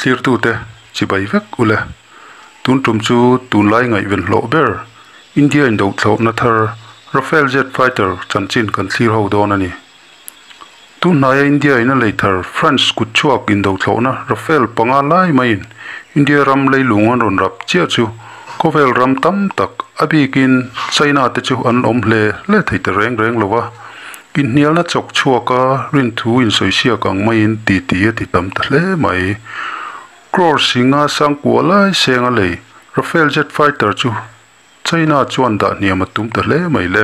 Thlirtute chibai vek ule. Tun tum chu tunlai ngaihven hlawh ber India indothlawhna thar Rafale Jet Fighter chanchin kan thlir ho dawn a ni. Tun hnaia India in a lei thar France kutchhuak indothlawhna Rafale panga lai maiin India ram leilung an rawn rap chiah chu khawvel ram tam tak a bikin China te chu an awm hle hle thei ta reng reng lo a. Inhnialna chawk chhuak a rinthu insawisiak ang maiin titi a ti tam ta hle mai. Crore singa sangkua lai seng a lei Rafale Jet Fighter chu China chuan dah hniam a tum ta hle mai le.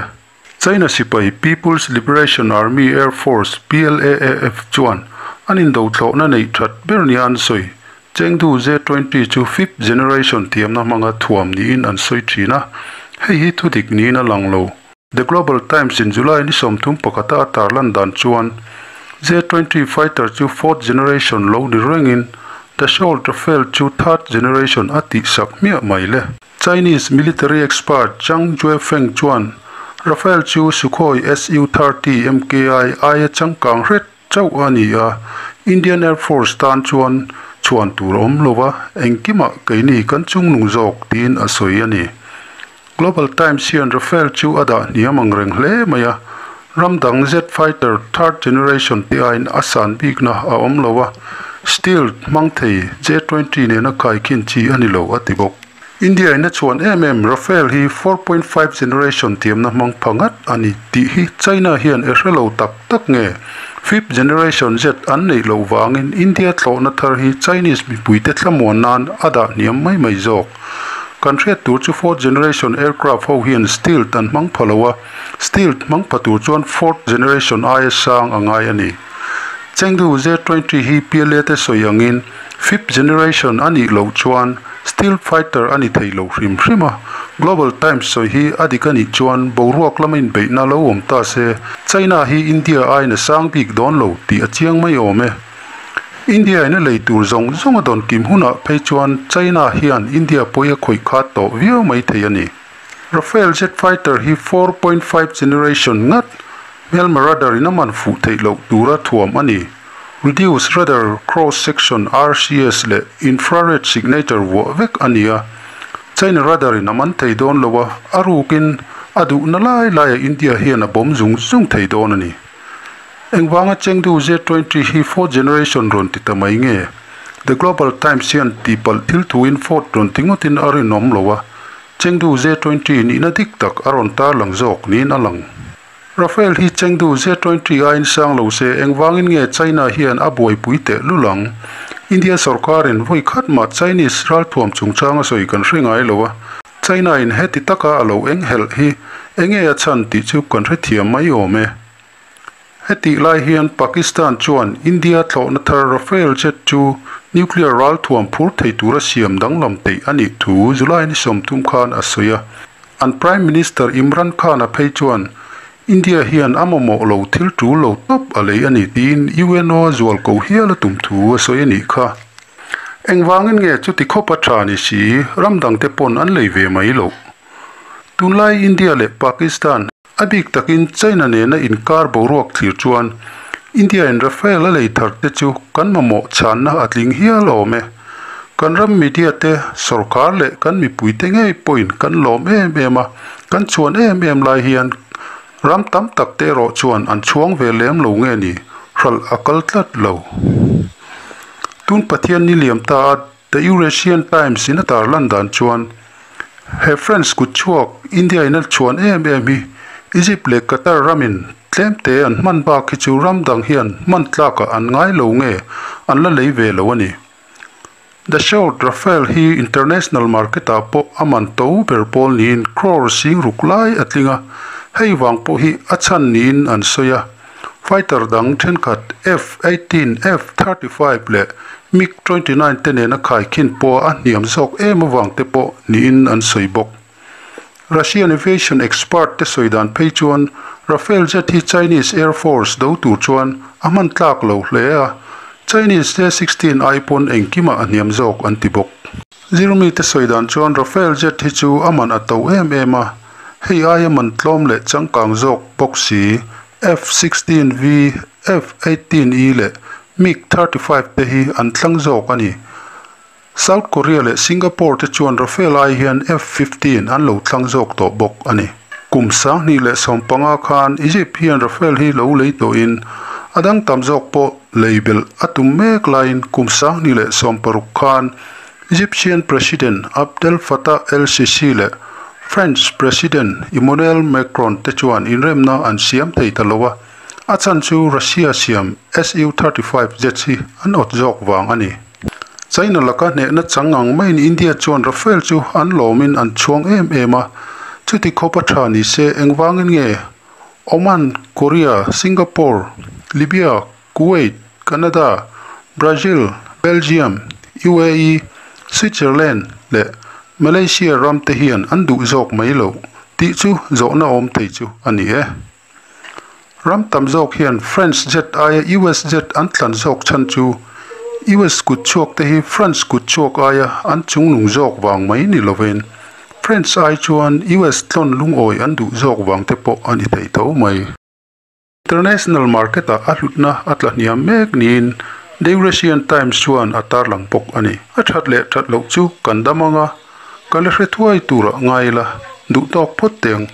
China sipai People's Liberation Army Air Force, PLAAF, chuan an indothlawhna neih that ber nia an sawi. Chengdu J-20 chu fifth generation thiamna hmanga thuam niin an sawi thin a, hei hi thudik niin a lang lo. The Global Times in July ni 31 a tarlan dan chuan J-20 fighter chu fourth generation lo ni rengin Dassault Rafale chu third generation a tihsak hmiah mai le. Chinese military expert Zhang Juefeng chuan Rafale chu Sukhoi Su-30 MKI aia changkang hret chauh a ni a, Indian Air Force tan chuan chhuan tur a awm lo a, engkimah keini kan chungnung zawk tiin a sawi a ni. Global Times hian Rafale chu a dah hniam ang reng hle mai a, ram dang jet fighter third generation te aiin a san bikna a awm lo a, stealth hmang thei J-20 nena khaikhin chi a ni lo a ti bawk. India in a chhuan em em Rafale hi 4.5 generation thiamna hmang pha ngat a ni tih hi China hian e hre lo tak tak nge? Fifth generation jet an neih loh vangin India thlawhna thar hi Chinese mipuite thlamuan nan a dah hniam mai mai zawk. Kan hriat tur chu fourth generation aircraft ho hian stealth an hmang pha lo a, stealth hmang pha tur chuan fourth generation aia sang a ngai a ni. Chengdu J-20 hi PLA te sawi angin Fifth generation a nih loh chuan stealth fighter a ni thei lo hrim hrim a, Global Times sawi hi a dik a nih chuan boruak lama inbeihna lo awm ta se China hi India aiin a sang bik dawn lo tih a chiang mai awm e. India in a lei tur zawng zawng a dawn kim hunah phei chuan China hian India pawi a khawih khat tawh viau mai thei a ni. Rafale jet fighter hi 4.5 generation ngat hmelma radar in a man fuh theih loh tura thuam a ni. Reduced Radar Cross Section, RCS, leh Infrared Signature vuah vek a ni a. China radar in a man thei dawn lo a, a rukin a duhna lai laiah India hian a bawm zung zung thei dawn a ni. Engvanga Chengdu J-20 hi fourth generation rawn ti ta mai nge? The Global Times hian tihpalh thil thuin fourth rawn ti ngawtin a rinawm lo a, Chengdu J-20 nihna dik tak a rawn tarlang zawk niin a lang. Rafale hi Chengdu J-20 aiin sang lo se engvangin nge China hian a buaipui teh lul ang? India sorkarin vawi khat mah Chinese ralthuam chungchang a sawi kan hre ngai lo a, China in heti taka a lo eng helh hi enge a chhan tih chu kan hrethiam mai awm e. Hetih lai hian Pakistan chuan India thlawhna thar Rafale jet chu nuclear ralthuam phur thei tura siam danglam theih a nih thu July ni 30 khan a sawi a. An Prime Minister Imran Khan-a phei chuan India hian a mamawh lo thil tul lo tawp a lei a ni tiin UNO a zual ko hial a tum thu a sawi a nih kha. Engvangin nge chuti khawp a tha ni si ram dangte pawn an lei ve mai loh? Tunlai India leh Pakistan, a bik takin China nena inkar boruak thlir chuan India in Rafale a lei thar te chu kan mamawh chhanna a tling hial awm e. Kan ram media te, sorkar leh kan mipui te ngei pawhin kan lawm em em a, kan chhuan em em lai hian ram tam tak te erawh chuan an chhuang ve lem lo nge ni, hralh a kal tlat lo. Tun Pathian ni liam ta a The Eurasian Times in a tarlan dan chuan he France kutchhuak India in a chhuan em em hi Egypt leh Qatar ramin tlem te an hman bak hi chu ram dang hian hman tlakah an ngai lo nge an la lei ve lo a ni. Dassault Rafale hi international market ah pawh a man to ber pawl niin crore sing ruk lai a tling a, hei vang pawh hi a chhan niin an sawi a. Fighter dang thenkhat F-18, F-35 leh MiG-29 te nena khaikhin pawh a hniam zawk em avang te pawh niin an sawi bawk. Russian aviation expert te sawi dan phei chuan Rafale jet hi Chinese Air Force do tur chuan a hman tlak lo hle a, Chinese J-16 ai pawn engkimah a hniam zawk an ti bawk. Zirmi te sawi dan chuan Rafale jet hi chu a man a to em em a. Hei aia man tlawm leh changkang zawk bawk si F-16V, F-18E leh MiG-35 te hi an thlang zawk a ni. South Korea leh Singapore te chuan Rafale ai hian F-15 an lo thlang zawk tawh bawk a ni. Kum 2015 khan Egypt hian Rafale hi lo lei tawhin a dang tam zawk pawh lei belh a tum mek laiin kum 2016 khan Egyptian President Abdel Fattah el-Sisi leh French President Emmanuel Macron te chuan inremna an siam thei ta lo a, a chhan chu Russia siam Su-35 jets hi an awt zawk vang a ni. China laka hnehna chang ang maiin India chuan Rafale chu an lawmin an chhuang em em a, chuti khawp a tha ni se engvangin nge Oman, Korea, Singapore, Libya, Kuwait, Canada, Brazil, Belgium, UAE, Switzerland leh Malaysia ram te hian an duh zawk mai loh tih chu zawhna awm thei chu a ni e. Ram tam zawk hian French jet aia US jet an thlan zawk chhan chu US kut chhuak te hi France kut chhuak aia an chungnung zawk vang mai ni lovin French ai chuan US tlawn lungawi an duh zawk vang te pawh a ni thei tho mai. International market-ah a hlutna a tla hniam mek niin The Eurasian Times chuan a tarlang bawk a ni. A that leh that loh chu kan dam ang a, kan la hre thuai turah ngai ila, duh tawk phawt teh ang.